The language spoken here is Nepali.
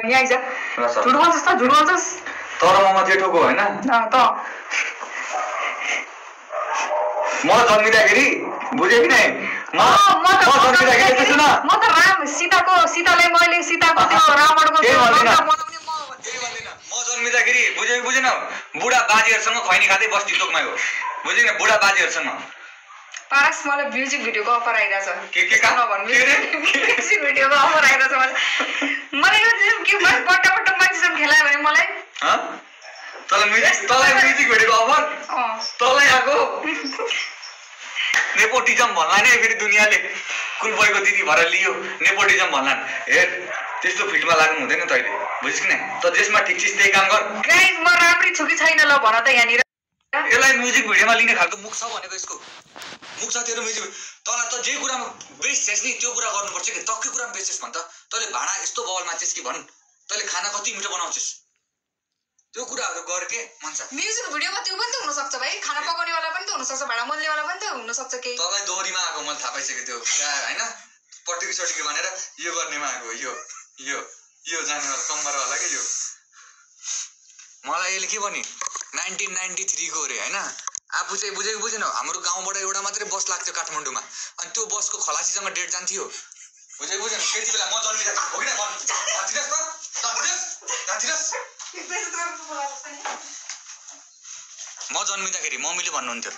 यहाँ आइज झुट भन्छस् त झुट भन्छस् तर ममा जेठोको होइन त म जन्मिँदाखेरि बुझे कि नै म त राम सीतालाई मैले सीताको त्यो रावणको म जन्मिँदाखेरि बुझेन बुढा बाजेहरूसँग खैनी खाँदै बस्ती तोकमा हो बुझेन बुढा बाजेहरूसँग पारस मलाई म्युजिक भिडियोको अफर आइरहेछ के म्युजिक भिडियोको अफर आइरहेछ मलाई के बट्टा मान्छेसँग खेलायो भने मलाई तँलाई म्युजिक भिडियोको अफर तँलाई आएको नेपोटिजम भन्ला नि फेरि दुनियाँले कुलबोयको दिदी भएर लियो नेपोटिजम भन्ला हेर त्यस्तो फिल्डमा लाग्नु हुँदैन तैँले बुझिस् कि नै त जेसमा ठिक छिस् त्यही काम गर गाइस म राम्रै छु कि छैन ल भन त यहाँनिर यसलाई म्युजिक भिडियोमा लिने खालको मुख छ भनेको यसको मुख छ तेरो म्युजिक तँलाई त जे कुरामा बेस्ट छेस् नि त्यो कुरा गर्नुपर्छ कि टक्कै कुरामा बेस्ट छेस् भन् त तैँले भाँडा यस्तो बवाल मान्छेस् कि भन् तैँले खाना कति मिठो बनाउँछस् त्यो कुराहरू गर के मन छ म्युजिक भिडियोमा त्यो पनि त हुन सक्छ भाइ खाना पकाउनेवाला पनि त हुन सक्छ भाँडा मोल्नेवाला पनि त हुन सक्छ के तँलाई दोहोरीमा आएको मैले थाहा पाइसकेँ त्यो होइन पट्टिकी भनेर यो गर्नेमा आएको यो जानेवाला कम्मरवाला के यो मलाई यसले के भन्यो 1993 को अरे होइन आफू चाहिँ बुझेको बुझेन हाम्रो गाउँबाट एउटा मात्रै बस लाग्थ्यो काठमाडौँमा अनि त्यो बसको खलासीसँग डेट जान्थ्यो बुझेको बुझेन त्यति बेला म जन्मिँदाखेरि हो कि म जन्मिँदाखेरि मम्मीले भन्नुहुन्थ्यो